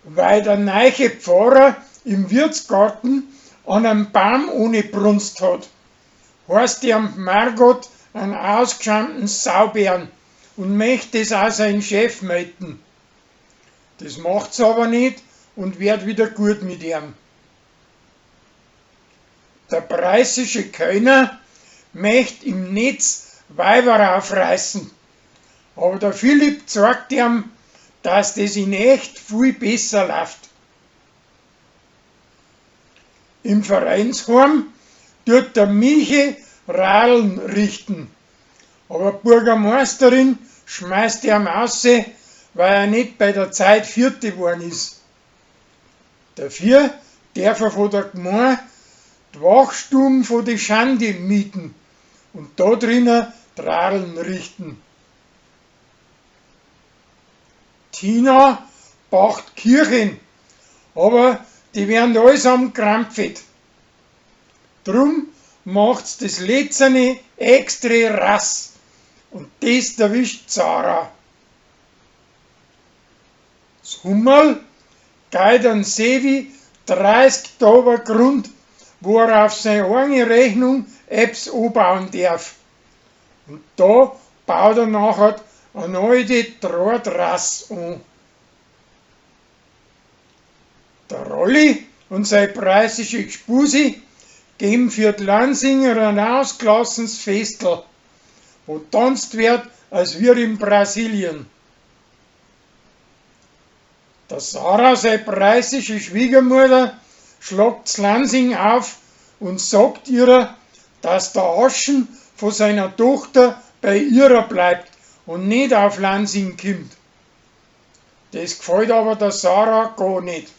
Weil der neiche Pfarrer im Wirtsgarten an einem Baum ohnebrunzt hat, heißt ihm Margot einen ausgeschäumten Saubären und möcht des auch sein Chef melden. Das macht's aber nicht und wird wieder gut mit ihm. Der preußische Kölner möcht im Netz Weiber aufreißen, aber der Philipp zeigt ihm, dass das in echt viel besser läuft. Im Vereinsheim tut der Michi Radeln richten, aber die Bürgermeisterin schmeißt ihm ausse, weil er nicht bei der Zeit Vierte geworden ist. Dafür darf er von der Gmein die Wachstuben von die Schande mieten und da drinnen d'Radeln richten. Tina bacht Kirchen, aber die werden allesamt krampfet. Drum macht's das letzene extra rass und das erwischt Zara. Das Hummerl geht an Sevi 30 Taber Grund, wo er auf seine eigene Rechnung Apps anbauen darf. Und da baut er nachher eine alte Drahttrasse an. Der Rolli und seine preußische Gspusi geben für die Lansinger ein ausgelassenes Festl, wo tanzt wird, als wir in Brasilien. Der Sarah, seine preußische Schwiegermutter, schlagt's Lansing auf und sagt ihr, dass der Aschen von seiner Tochter bei ihrer bleibt und nicht auf Lansing kommt. Das gefällt aber der Sarah gar nicht.